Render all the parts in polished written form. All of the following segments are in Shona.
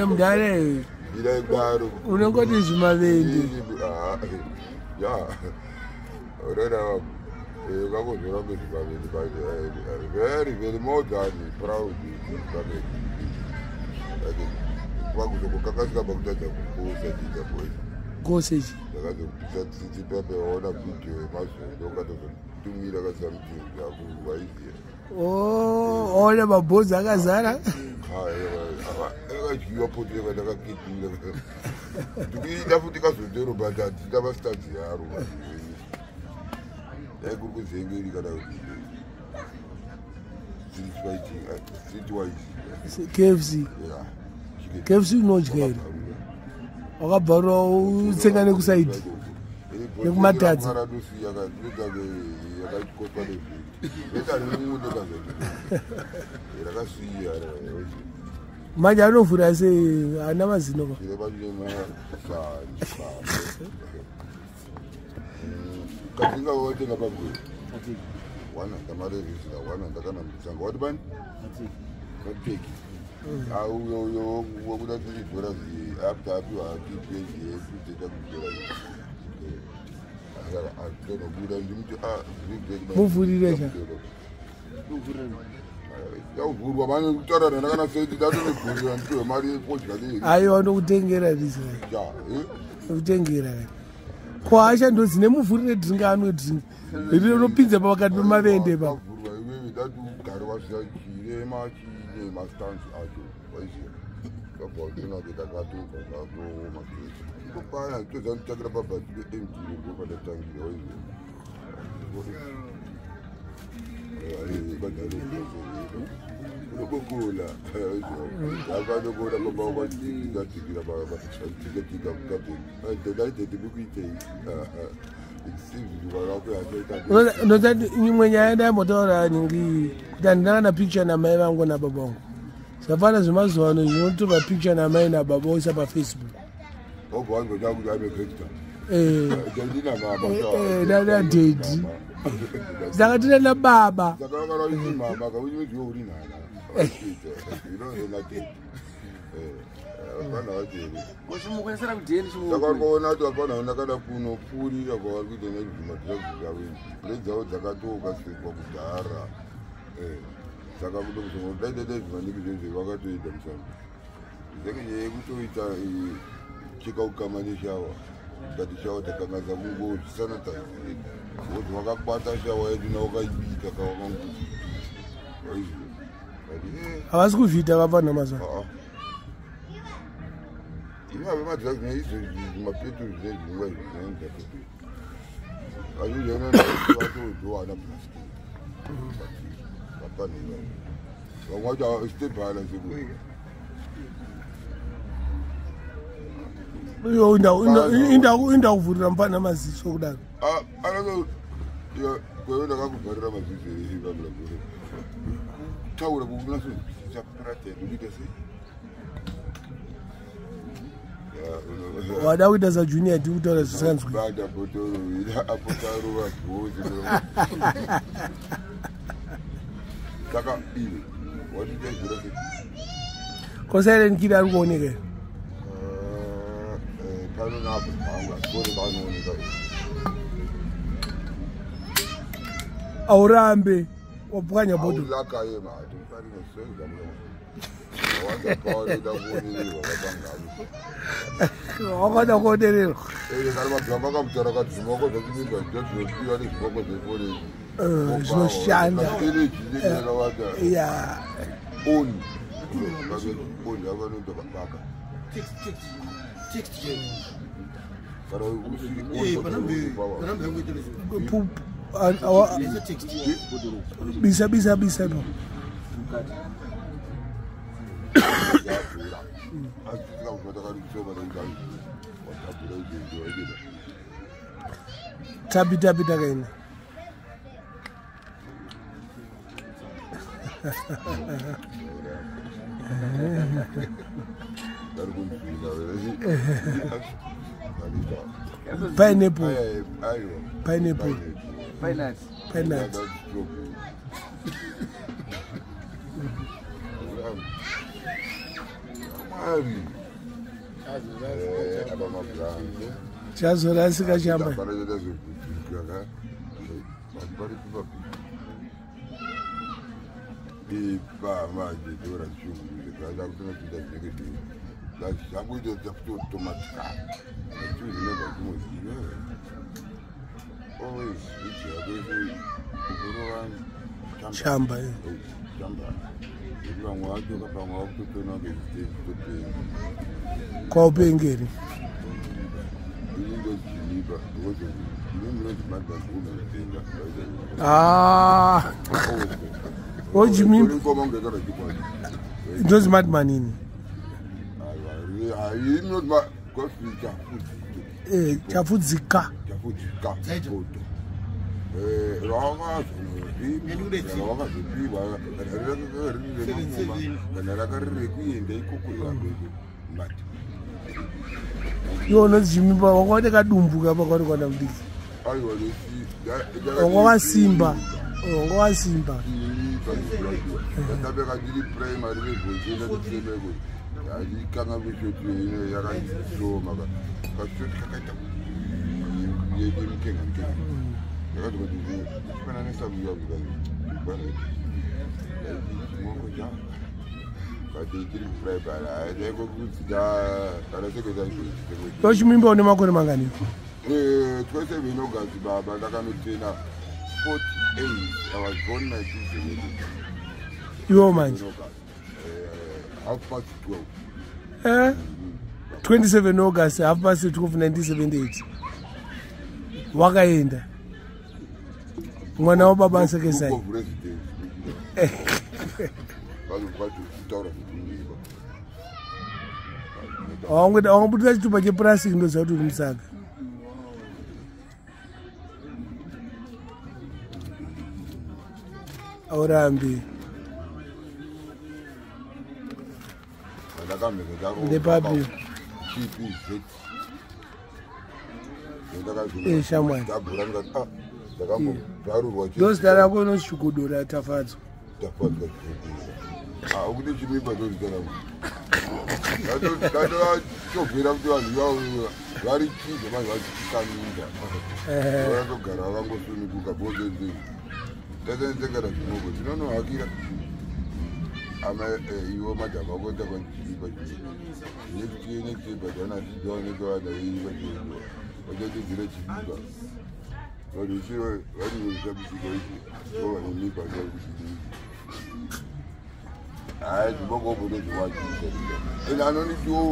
Mudare unongoti zvimavende. Ya, unoona kakuzora kwezvimavende, very very more than proud. Kwakuzokukakasika pakutadza kukosa chiita boys. Kosechi. Ndakazopisa tsitsi pepe waona video yemazondo ukatozotumira kasamthing yakuwaiziya. Oh, ona mabhonzo akazara. Akadyiwa poto yakandakaketura ndikuida futi kazondero, but handina mastadzi yaro. Dai kuri kuzengeri kana street fighting, street wise. KFC. Yeah. KFC unodya here? Wakabvarura utsenga nekusaidi nekumatadza. Yakatyoswa nevheti rakasiya. Manje anovhura sei? Haana mazino ka. Katinga watenga pagwe wana ndamarevhizira wana ndakanambisanga wati bani kateki auyo uyo wakuda $3 after apiwa twenty teta kudhora atonobuda ndimuti. Muvhurire cha. Yauvhurwa vane kutaura ndakana seti ndatonogurira nditoe mari yefodya. Aiwa, ndokutengera risa. Ndokutengera ko hasha ndodzine muvhurire drink, anwe drink rinopinza pakati pemavende pa. Vhurwa iwewe, dati ugare wasiya chirema chine mastansi acho, waiziya kabva utonake takatobva zvatooma ikopaya tozanditangira pabhasi pemd ndo pandatangira, waiziya unokokula akanokona baba wakatigatikira tika kuitei. Ndozati imwe nyaya ndayambotaura ningi kuti handina kana picture namai vangu nababa vangu. Zvafana zvemazuva ano zvinotorwa picture namai nababa oisa paFacebook. Obva wangoda kuti ame gangster. Ndina mama. Nadadhedhi saka tina nababa. Saka vakara mama kauchiziwe uri nana inozona dhedhi vapana vacheri. Muchimukwesera kudheni. Saka vari kuona kuti vapana vana kana kunopfuurira kwavari kuita nezvimadrugs zvavo izvi, bure dzavo dzakatokasekwa kudhara. Saka dai dai dai zvimaniki zvezve vakatoita musango zeke nyaya yekutoita cheka kukama neshawa tati shawa takanganisa kungozvisanitize kuti wakakwata shawa yedu nawakaibika kawakangu. Havasi kuzviita vapana mazuva. Ivave madrugs neizvo zvimapetro zvinezvimwa zvinoenda azhinji vatodowana plastic vapana ivavo vamwe vacho stebhala seku. Iyo inda kuvhurira mupana maziso kudaro. Kwewe ndakakuvharira maziso ivamura kutaura kukunasozwisisa kuratenda kuita sei. Wada kuita saJunior ti kutaura zvisinganzwi. Bata bhotoro apotarova bhozi. Saka iwe watichaizira sei? Ko Silent Killer ari kuoneka here? Pano napo pangu asikone panooneka. Aurambe wapwanya bhodhoro. Aulakaye mati parinosenza wanza paanoda kuonererwa kapangani. Wakada kuonererwa. Ende kana magamba akamutaura kati zvimoko zvachimimba ndozvinopiwa nezvimoko zveforeni. Zvinoshanda. Energy inenge yakawanda. Ya. On on avanoita baka kana usiri on. Bisa bisa bisa ipapo. Yadhura asi tikakuti watapura izvezvo waideda. Tapi tapi takaenda. Ari kunzvina. Pineapple. Aiwa. Pineapple. Peanut. Peanut. Strawberry. Ari. Apa mabranzo. Chazorasika chamba. Chamba. Kwaupengeri. Ah. Ojimimba. Ndozi madman ini. Chafudzika. Iwe unozvimimba wanga une kadumbu kapa kwauri kwana mudiki. Wanga wasimba. Wanga wasimba. Tochimimba une makore mangani? 27 August baba ndakanotena 48. I was born 1970. Iwo manje? 12:30. 27 August 12:30 1978. Wakaenda. Mwana wababa Nsekesai. Wangobudisa chitupa chepurasiki ndoziva kuti uri musaga. Aurambi. Ndepapi? Shamwari. Ndozita rako unosvikodora Tafadzwa. Tafadzwa Chigodora. Ukuti chimimba ndozita rangu. Ndatochovhera kuti vanhu ivavo vari chiza vanhu vachikamira. Vakatogara vakangosununguka bozeze. Tatanetsengana zvinoko tinonohakira. Ama iwo madhamba akoita kwachiimba chimimba. Next year but vanatidooneka vanhu veiimba chimimba. Vachatidzira chimimba. Vanhu vese vanonoshabisika izvi vova nemimba zvakuti. Hayi ndibongobotoziwachisa. Ende anonitiwo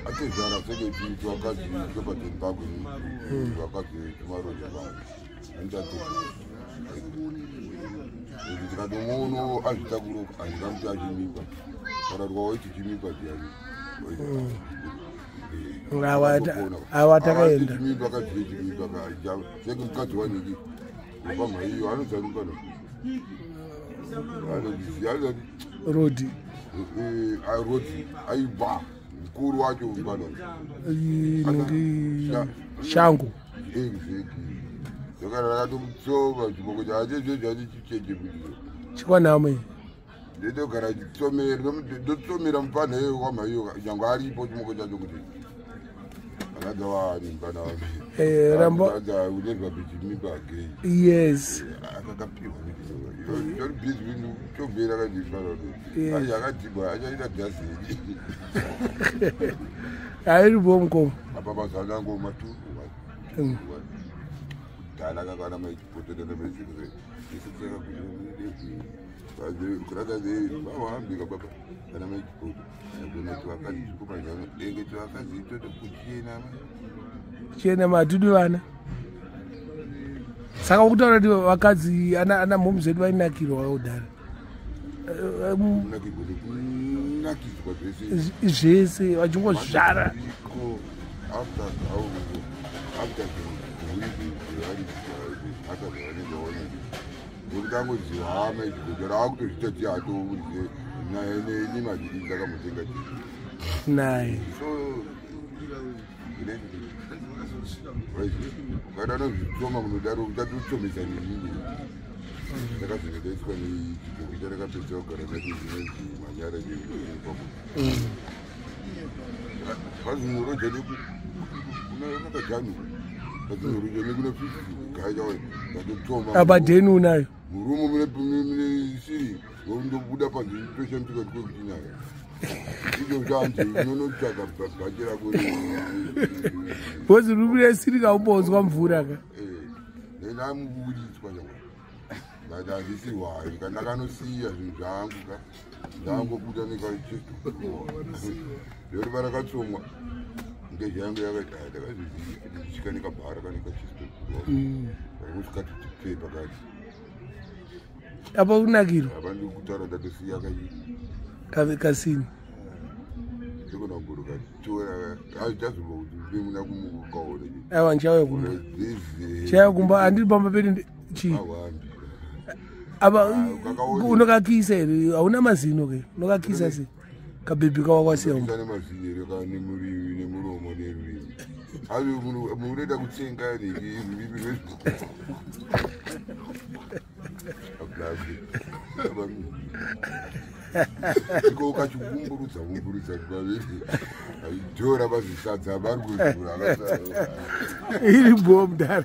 atezvara seketi wakadzi chopateni pako wakadzi tumarodzi vangu. Anditatezvara. Tikatomuono azvitakuro handingamuti achimimba. Kana tikawaiti chimimba chiyani. Awa takaenda. Chimimba kadzive chimimba seke mukadzi waniki. Kubva mhaiyo anodzanuka. Rodi. Rodi aibva mukuru wacho pano. Shangu. Exactly. Ndakara rakatomutsoma chiboko chacho chacho chicheche kuti. Chikwanamwe. Ndotogara chitsomera ndotsomera mupfanha iyoyo kwamhaiyo nyange aripo chimoko chacho kuti. Akadzawani mupfana wake. Rambo. Unezva bichimimba again. Yes. Akakapiwa kuti. Tori busy kuchobvera kandifana kuti. Ayi akadhibwa achaita dhazeni. Airipo mukoma. Apa mazana ngoma 2 1. Dala kakana maichipotera nemezikure. Isitseka kuti kurakaze vahambika baba kana maichipoto. Kuna chivakadzi chikomanyana denge chivakadzi itoto kuchena. Chena matudu vana. Saka ukutaura kuti vakadzi ana mhomu zedu vainakirwa kudhara. Kunakidzwa zvese. Zvese vachingozvara. After Naye. Ndakazenge ndaiswa nechidhoki charakapedza kugara nacho chinonzi Manyara chepapo. Kazinoroja nekunakajanu, kazinoroja nekuna 50 gaya chawa ndatotoma. Apa dheni unayo. Murumu mune siri, ndobuda panze toshamtika ndikokuchinaya izvo zvanzi unonotsvaga bhachi rako. Bhozi rumu resiri kaumbonzwa mvura ka. Ndamubuditswa chawa, but handisi hwai kana ndakanosiya zvinhu zvangu ka, ndangobuda nekachesto ndori varakatsomwa ngezha yangu yakati ndakazviziva ndichisvika nekabhara kane kachesto varikusvika tuti pakati. Apa unakirwa. Apa ndikutaura ndatosiya kasini. Ndikona kumborokatora azvichazobva kuti muna kumukaona. Aiwa, ndichauya kumba, chauya kumba, handiri pamba pedu chii. Awambi. Apa kakaone. Unokakisa here? Hauna mazino ke, unokakisa se kabhebhi kawakwasiya umba? Ane mazino here ka, nemurimi nemuromo nerurimi avi munoita kutsenga reki rurimi. Iko ukachiumburudza umburudza kwaviri dhora mazisadza vari kuzvura. Iri bho mudhara.